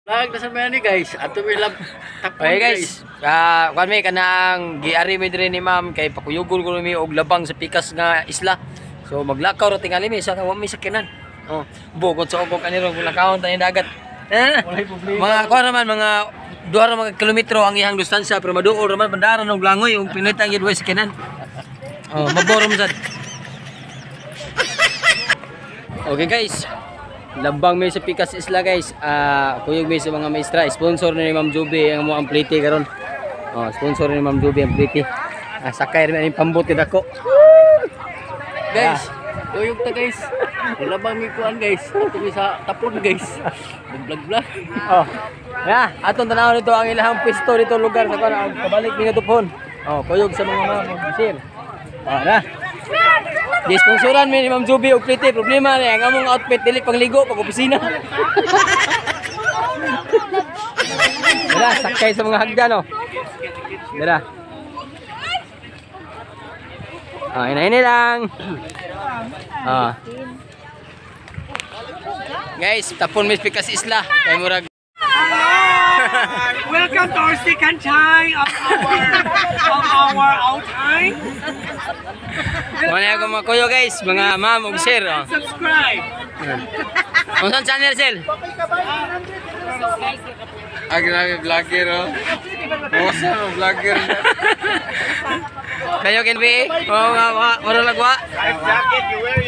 Vlog na sa mga ni guys. Ato mi lab tapon. Okay guys, kuan mi kanang giari mi diri ni ma'am kay pakuyugol ko mi og labang sa pikas nga isla. So maglakaw ra tingali mi sa wa mi sakyanan. Oh, bukod sa ugok ani ro lakawon tayo dagat. Eh, mga kuan raman mga 2 ra mga kilometro ang iyang distansya pero maduol ra man bandaran og langoy ug pinitang gyud way sakyanan. Oh, maborom sad. Okay guys, labang mi sa Pikas Isla guys. Kuyog mi sa mga maestra. Sponsor ni Ma'am Juby ang mo ang plite karon. Oh, sponsor ni Ma'am Juby ang plite. Sakay rin ang pambot dako. Guys, kuyog ta guys. Wala bang mi kuan guys. Ato mi sa tapon guys. Vlog vlog. Oh. Ya, atong tanaw nito ang ilahang pwesto dito lugar sa kuan kabalik mi ngadto. Oh, kuyog sa mga ma'am ug sir. Oh, na. Di-sponsoran mi ni Ma'am Juby og plite. Problema ni ang among outfit dili pangligo pag opisina. Dara, sakay sa mga hagdan oh. Dara. Ah, ina lang. Ah. Guys, tapon mi Pikas Isla. Kay murag Welcome to our second time of our outing. Mo na ako mga kuyo guys, mga ma'am ug sir oh. Subscribe. Unsan channel sir? Ah, grabe, vlogger, oh. Busa, vlogger. Kayo can be? Oo nga, mga mura lagwa.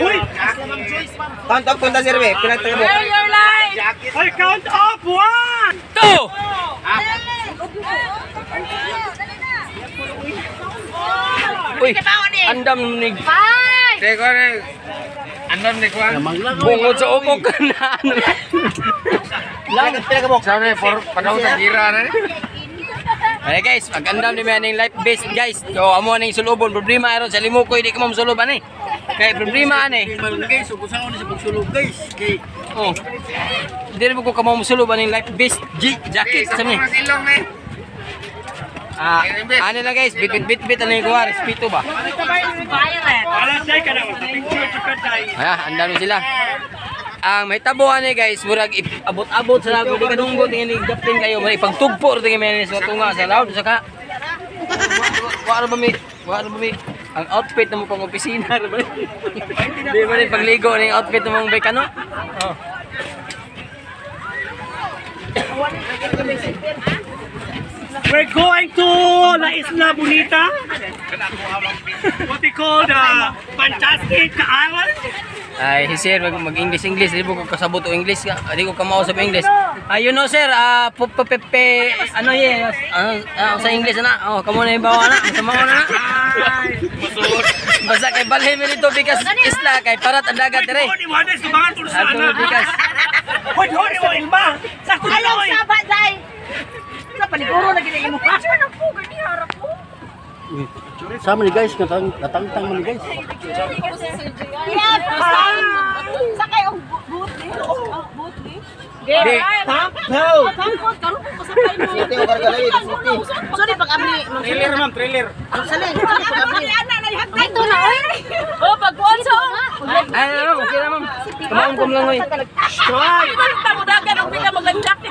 Uy! Count up punta sir, be. Pila tayo. I count up one. Two! Uy, andam ni Teko, ano? Andam ni Kwan. Bungod sa ukok na ano. Lang pila ka mo. Sabi, for panaw sa gira na eh. Ay guys, pag-andam ni aning life vest guys. So amo ning sulubon problema aron sa Limukoy di ka mo suluban eh. Kay problema ani. Man guys, ug usaon ni sa pagsulog guys. Kay Oh. Hindi rin ko kamo musuluban ning life vest G jacket sa mi. Sa ilong eh. Ah, ano lang guys, bit bit bit ano yung kuha, respeto ba? Para say ka na picture ka tayo. Ay, andam ni sila. Ang may tabo ani guys, murag abot-abot sa lago di kadunggo tingin ni gapin kayo, may pagtugpo ra tingin may sa tunga sa laod saka. Wa ra ba mi? Wa ra ba mi? Ang outfit na mo pang opisina ra ba? Di ba ni pagligo ning outfit na mong bekano? Oh. We're going to La Isla Bonita. What we call the Fantastic Island. Ay, si sir, mag-English English, di ko kasabot o English, di ko kamao sa English. Ay, you know sir, pe, ano ye, ano, sa English na, oh, kamo na yung bawa na, masama ko na na. Basta kay balhin mi dito because isla kay parat ang dagat dire. Hoy, wala sa mga tulo Ato sana. bikas. Hoy, hoy, hoy, ilma. Sakto na Ayaw oy. saba day. Sa paliguro na gina imo. Picture ng puga ni harap mo. Sama ni guys, natang natangtang man ni guys. Yes, sakay og boot ni. Oh, boot ni. Di. Tampo. Karon karon ko pasakay mo. City o Cargalawi, city. Sorry pag abli. Trailer ma'am, trailer. Salin, pag abli. Dito na oy. Oh, pagkuan sa. Ay, ano, okay na ma'am. Kumaon ko lang oy. Try.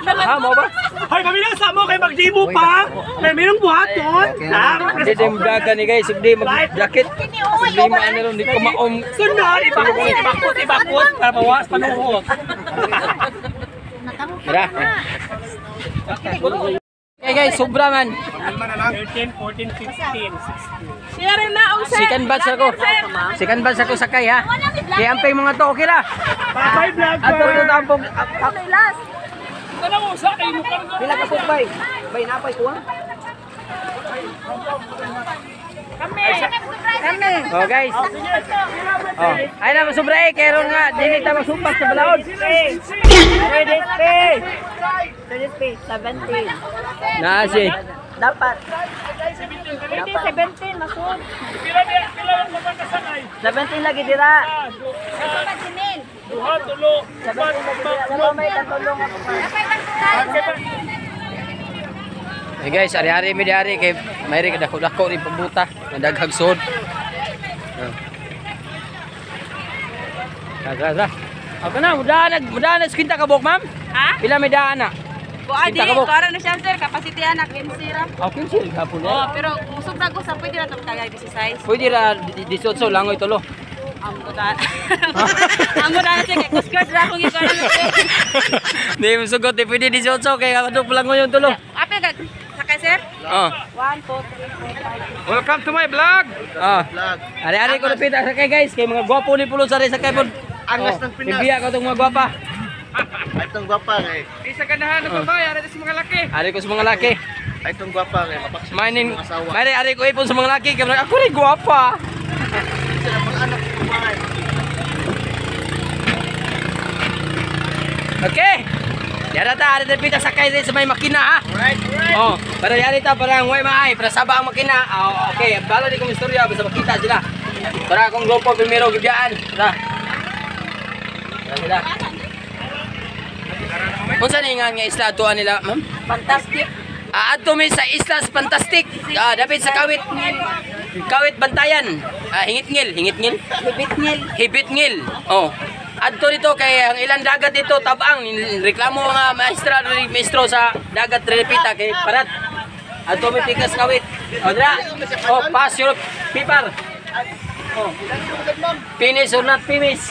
Ha, mo ba? Hoy, pamilya sa mo kay magdimo pa. May merong buhaton. Hindi din dagat ni guys, hindi mag-jacket. Problema ano ron, di ko maom. Sunod, ibakot, ibakot, ibakot para mawas panuhot. Tara. Okay guys, sobra man. 13, 14, 15, 16. Share na og Second batch ako. Second batch ako sakay ha. Kaya ampay mga to, okay ra. Bye-bye, Ato vlogger. ito tampok. Last. Pila ka po bay? Bay napay kuha. Kami. Kami. Oh guys. Oh, ay na sobra eh kay ron nga dili ta masupak sa balaod. Pwede 17. Na si. Dapat. Pwede 17 masud. 17 lagi dira. Duha, tulo. May katulong ako. Hey guys, ari-ari mi diari kay mayri ka dako-dako ni pambuta, nadaghag sod. Oh. Tara, tara, tara. Ako na, mudahan na, mudahan na, skinta ka buhok, ma'am? Ha? Pila may daan na? Kuan Kita ka mo. di, kuan na siya sir, capacity anak 15 ra. Ah, 15 gapon Oh, pero kung sobra ko sa pwede na to kaya size. Pwede ra 18 langoy tulo. Amo ta. Amo na siya kay Coast Guard ra akong ikuan na sir. Di mo sugot, di pwede 18 kay adto pa langoy yung tulo. Apil ka sakay sir? Oh. 1 2 3 4 5. Welcome to my vlog. Ah. Ari-ari ko napita sa kay guys kay mga gwapo ni pulo sa sakay pod. Angas ng Pinas. Ibiya ko tong mga gwapa. Ay, itong gwapa kay. Di sa ganahan ng babae, ari sa mga laki. Ari ko sa mga laki. Ay, itong gwapa kay. Mapaksa Mainin, mga asawa. mari ari ko ipon sa mga laki kay ako rin gwapa. Sila mga anak ko kumain. Okay. Yara ta ari napita sa kay sa may makina ha. Alright, alright. Oh, para yari ta para way maay, para saba ang makina. Oh, okay, balo di kong istorya basta makita sila. Para akong grupo primero gibiyaan. Tara. Tara sila. Unsa ni nga nga isla atuan nila, ma'am? Fantastic. Ah, adto mi sa Islas Fantastic. Ah, dapit sa Kawit. Kawit Bantayan. Ah, Hingitngil, Hingitngil. Hibitngil. Hibitngil. Oh. Adto dito kay ang ilang dagat dito tabang reklamo mga maestra maestro sa dagat Relipita kay parat. Adto mi pikas Kawit. Oh, dira. Oh, pass your paper. Oh. Finish or not finish.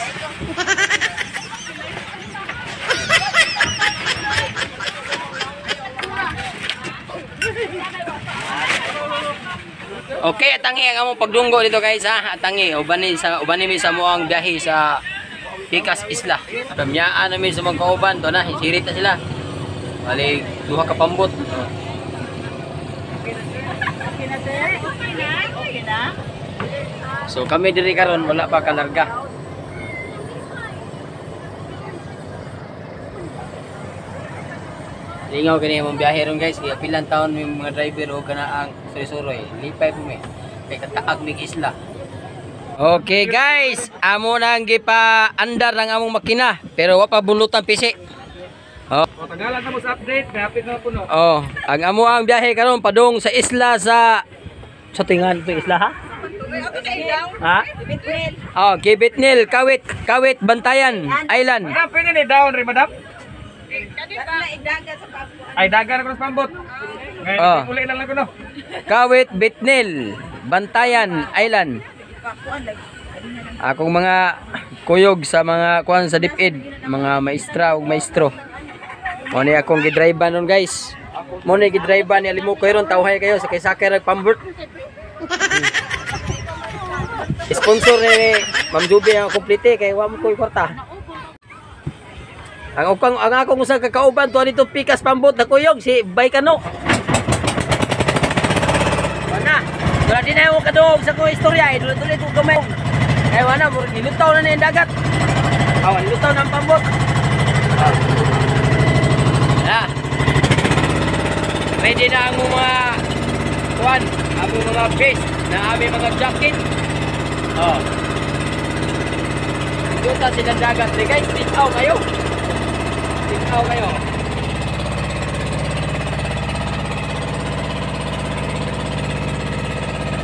Okay, atangi ang among pagdunggo dito guys ha. Atangi ubani sa ubani mi sa moang biyahe sa Pikas Isla. Pamyaan namin sa mga kauban to na sirit na sila. Bali duha ka pambot. Okay na sir? Okay na? Okay na? So kami diri karon wala pa kalarga. Lingaw kini among biyahe ron guys, kaya pilang taon may mga driver o kana ang suroy-suroy. Lipay po mi. Kay kataag mig isla. Okay guys, amo nang gipa-andar ang among makina pero wa pa bulutan pisi. O, tagalan na mo sa update, kay hapit na puno. Oh, ang amo ang biyahe karon padung sa isla sa tingan to isla ha? Ha? Hibitngil. Oh, Kibitnil, Kawit, Kawit Bantayan Island. Madam, pwede ni down rin, madam. Kana idaga sa passport. Ay, dagan na ko sa pambot. Ngayon, Ah. uli na lang ko no. Kawit Bitnil, Bantayan Island. Akong mga kuyog sa mga kuan sa DepEd, mga maestra ug maestro. Mo ni akong gidrive nun guys. Mo ni gidrive ni Alimukoy ron tawhay kayo sa kay sakay rag pambert. Sponsor ni Ma'am Juby ang komplete kay wa mo koy kwarta. Ang ukang ang akong usa ka kauban tuwa dito pikas pambot na kuyog si Baykano. Wala. Wala din na yung kaduog sa kong istorya. Eh, dulot-dulot ko kamay. Eh, wala. Murag nilutaw na na yung dagat. Awa, nilutaw na ang pambot. Ah. Na. Ready na ang mga kuan, ang mga vest na aming mga jacket. Oh. Nilutaw sila dagat. Eh, guys, titaw kayo. Titaw kayo.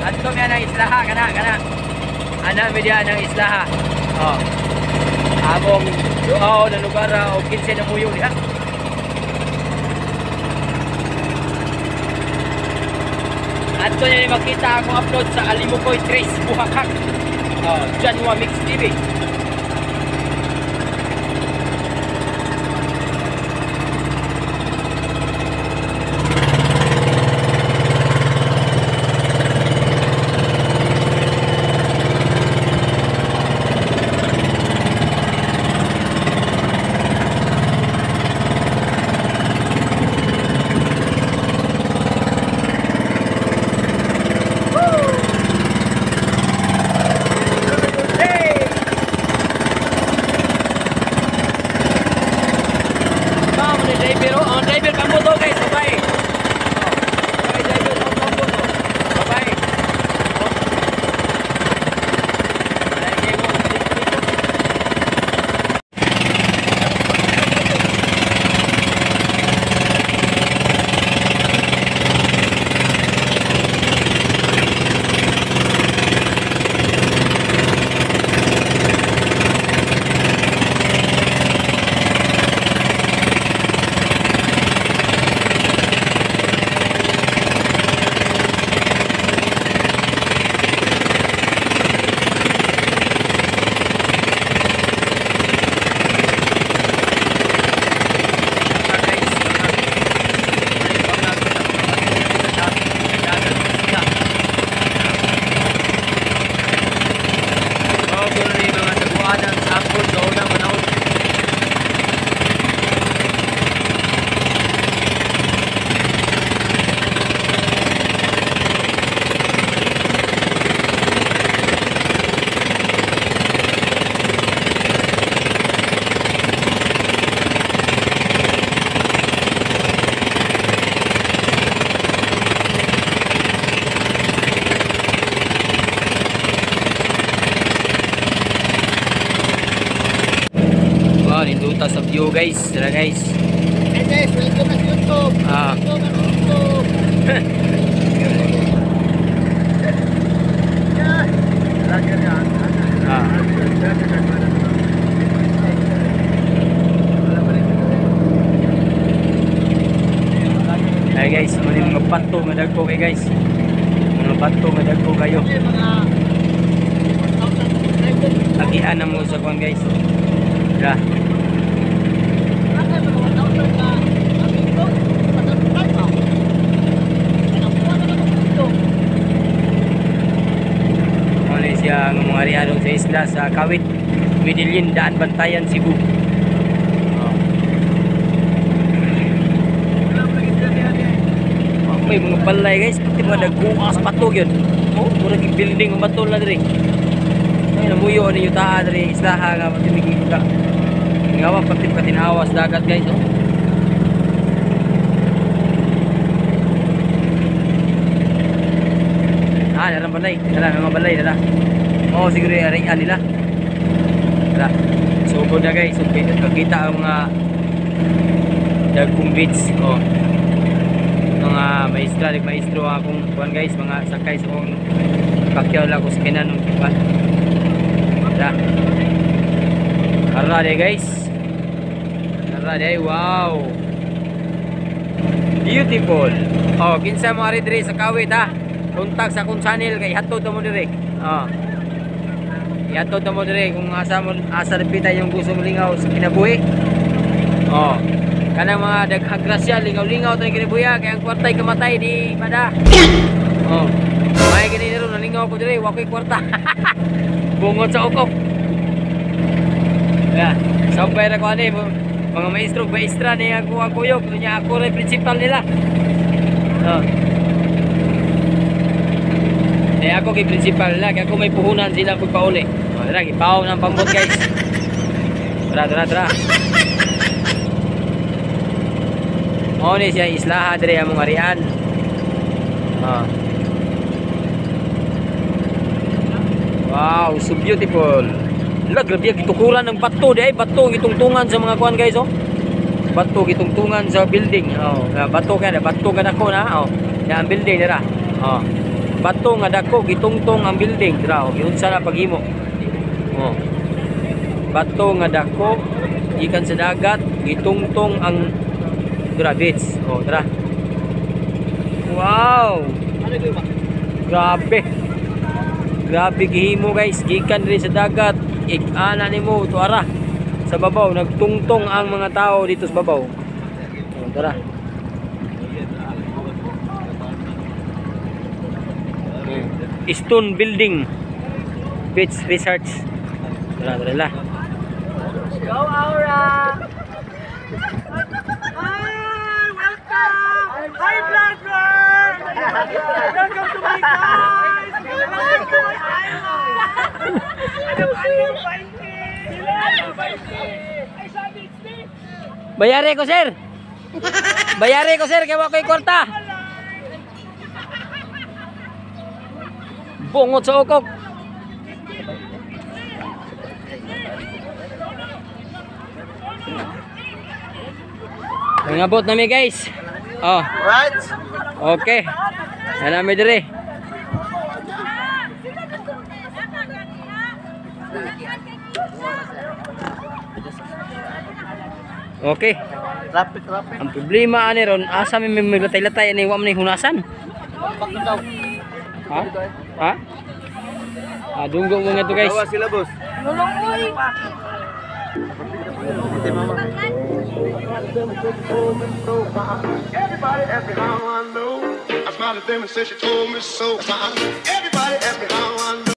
Adto mi ang islaha kana kana. Ana mi diha ang islaha. Oh. Among duaw na lugar o 15 na muyo diha. Adto niya makita akong upload sa Alimukoy Trace Buhakak. Oh, Janwa Mix TV. Hey! View guys, tara guys. Hey guys, welcome na sa YouTube. Ah. Welcome na sa YouTube. Ah. Ay guys, muna yung mga bato nga dagko kay guys. Mga bato nga dagko kayo. Agian na mo sa kuan guys. Tara. Muna siya ang mga ariadong sa isla sa Kawit, Medellin, Daan Bantayan, Cebu. Oh. May mga balay guys, pati mga nagkuas bato yun. Oh, murag yung building ang bato na diri. Ay, namuyo ni yutaa diri islaha nga pati migita. Nga wa pati patinawas dagat guys oh. Ah, darang balay. Dara mga balay dara. Oh, siguro yung arian nila. Dara. Sugod na guys, so, kakita ang mga dagkong beach. Oh. Mga maestra, maestro akong kuan guys, mga sakay sa akong pakyaw lang ko sa kinan ng kuan. Tara. Tara de guys. Tara de, wow. Beautiful. Oh, kinsa mo ari diri sa Kawit ha. Kontak sa akong channel kay hatod mo diri. Oh. Ihatod mo diri kung asa mo asa dapita yung gusto mo lingaw sa kinabuhi. Oh. Kanang mga daghang grasya lingaw-lingaw tayo kinabuhi kay ang kwartay kamatay di pada. Oh. May gani ron nalingaw ko diri, wa koy kwarta. Bungot sa ukok. Ya, sabay ra ko ani mga maestro, maestra ni ako ang kuyog, unya ako ra principal nila. Oh. Eh ako kay principal nila, kay ako may puhunan sila pagpauli. Oh, dara gipaw ng pambot guys. Tara, tara, tara. Mao ni siya islaha diri among arian. Oh. Wow, so beautiful. La, grabe gitukuran ng bato di ay bato gitungtungan sa mga kuan guys oh. Bato gitungtungan sa building. Oh, bato kay bato nga dako na oh. Ya ang building dira. Oh. Bato nga dako gitungtong ang building dira oh. Giunsa na paghimo. Oh. Bato nga dako gikan sa dagat gitungtong ang dira beach. Oh, tara. Wow. Grabe. Grabe gihimo guys, gikan diri sa dagat, ik-ana nimo tuara sa babaw, nagtungtong ang mga tao dito sa babaw. Oh, tara. Stone building beach research. Tara, tara la. Go Aura. Hi, welcome. Hi vlogger. Welcome to my guys. Welcome to my island. Bayari ko sir. Bayari ko sir kay wa koy kwarta. Bungot sa ukok. Nangabot nami guys. Oh. Right. Okay. Ana mi diri. Okay. Traffic, traffic. Ang problema ani ron, asa mi maglatay-latay ani wa man ni hunasan. Ha? Ha? Ah, dunggo mo nga to guys. Gawa sila boss. Everybody asked me how I know. I smiled at them and said she told me so. Everybody asked me how I know.